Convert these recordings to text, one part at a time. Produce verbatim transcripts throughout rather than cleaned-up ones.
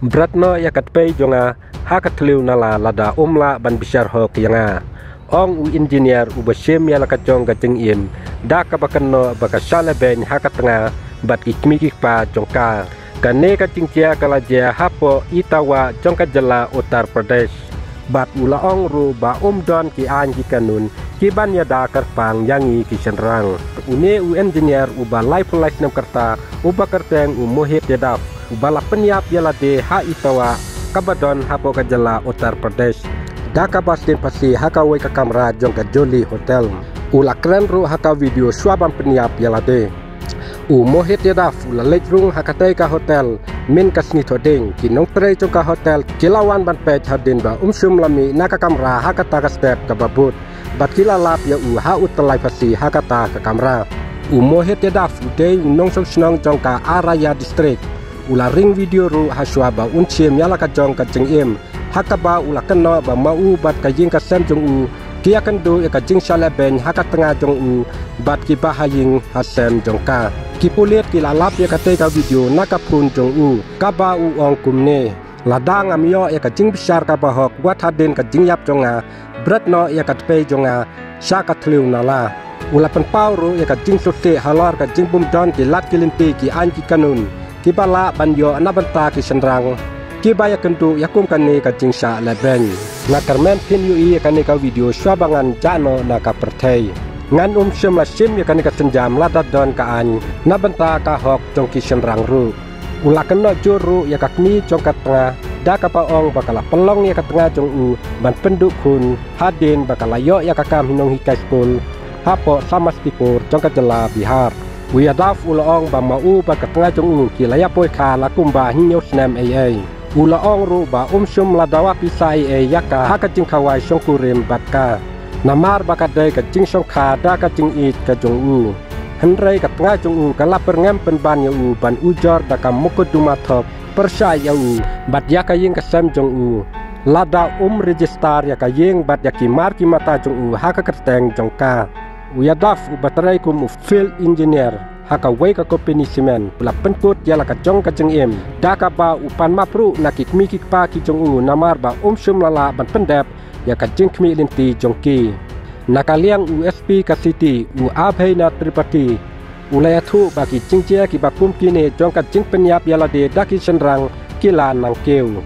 Bret noh ïa ka tpei jong nga ha ka thliew nala lada um lah ban bishar hok ïa nga, ong u engineer uba shim ïa la ka jong ka jingim, da kaba kynnoh ba ka shah lehbeiñ ha ka tnga bad ki kmie ki kpa jong ka. Kane ka jingjia ka la jia hapoh Etawah jong ka jylla Uttar Pradesh. Bad u la ong ruh ba um don ki aiñ ki kanun kiban ïada kyrpang ïa ngi ki shynrang. Une u engineer uba laiphew lai snem ka rta uba kyrteng u Mohit Yadav, uba la pynïap ïa lade ha Etawah kaba don hapoh ka jylla Uttar Pradesh, da kaba sdien phasi ha kawei ka kamra jong ka Jolly Hotel. U la kren ruh ha ka video shuwa ban pynïap ïa lade. U Mohit Yadav u la leit rung ha katei ka hotel. Mynta ka sngi Thohdieng, ki nongtrei jong ka hotel ki la wan ban peit hadien ba um shym la mih na ka kamra ha kata ka step kaba bud, bad ki la lap ïa u ha u tyllai phasi ha kata ka kamra. U Mohit Yadav u dei u nongshong shnong jong ka Auraiya District. U la ring video ruh ha shuwa ba un shim ïa la ka jong ka jingim, ha kaba u la kynnoh ba ma u bad ka ïing ka sem jong u ki ïakynduh ïa ka jingshah lehbeiñ ha ka tnga jong u bad ki bahaïing ha sem jong ka. Ki pulit ki la lap ïa katei ka video na ka phone jong u, kaba u ong kumne: Lada ngam ïoh ïa ka jingbishar kaba hok wat hadien ka jingïap jong nga, bret noh ïa ka tpei jong nga sha ka thliew nala. U la pynpaw ruh ïa ka jingsngewsih halor ka jingbym don ki lad ki lynti ki aiñ ki kanun kiba lah ban ïoh na bynta ki shynrang kiba ïakynduh ïa kum kane ka jingshah lehbeiñ. Nga kyrmen phin ïohi ïa kane ka video shuwa ba ngan jah noh na ka pyrthei. Ngan um shym la shim ïa kane ka sienjam lada don ka aiñ na bynta ka hok jong ki shynrang ruh. U la kynnoh jur ruh ïa ka kmie jong ka tnga, da kaba ong ba ka la pynlong ïa ka tnga jong u ban pynduh khun hadien ba ka la ïoh ïa ka kam nonghikai skul hapoh Samastipur jong ka jylla Bihar. U Yadav u la ong ba ma u bad ka tnga jong u ki la ïapoi kha la kumba hynñiew snem ei ei. U la ong ruh ba um shym la dawa pisa ei ei ïa ka ha ka jingkhawai shongkurim bad ka, namar ba ka dei ka jingshongkha da ka jingïeit ka jong u. Hynrei ka tnga jong u ka la pyrngem pynban ïa u ban ujor da ka mukotduma thok pyrshah ïa u bad ïa ka ïing ka sem jong u, lada um register ïa ka ïing bad ïa ki mar ki mata jong u ha ka kyrteng jong ka. U Yadav uba trei kum u field engineer ha kawei ka company cement u la pynkut ïa la ka jong ka jingim, da kaba u pan map ruh na ki kmie ki kpa ki jong u namar ba um shym la lah ban pyndep ïa ka jingkhmih lynti jong ki. Na ka liang u S P ka city, u Abhaynath Tripathi, u la ïathuh ba ki jingjia kiba kum kine jong ka jingpynïap ïa lade da ki shynrang ki la nang kiew.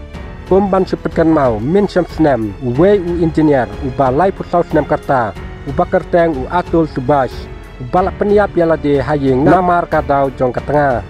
Kum ban shu pynkynmaw, mynshem snem uwei u engineer uba laiphew saw snem ka rta, uba kyrteng u Atul Subhash, uba la pynïap ïa lade ha ïing namar ka daw jong ka tnga.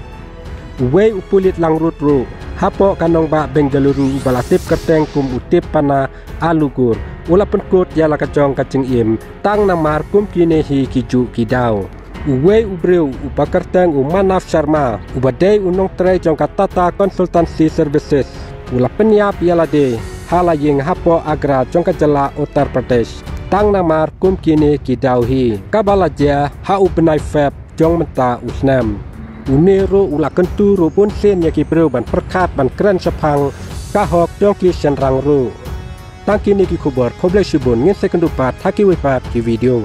Uwei u pulit langrut ruh hapoh ka nongbah Bengaluru uba la tip kyrteng kum u Tippana Alugur, u la pynkut ïa la ka jong ka jingim tang namar kum kine hi ki juh ki daw. Uwei u briew uba kyrteng u Manav Sharma, uba dei u nongtrei jong ka Tata Consultancy Services, u la pynïap ïa lade ha la ïing hapoh Agra jong ka jylla Uttar Pradesh tang namar kum kine ki daw hi, kaba la jia ha u bnai Feb jong mynta u snem. Une ruh u la kyntu ruh bunsien ïa ki briew ban pyrkhat ban kren shaphang ka hok jong ki shynrang ruh. Tang kine ki khubor, khublei shibun, ngin sa ïakynduh pat ha kiwei pat ki video.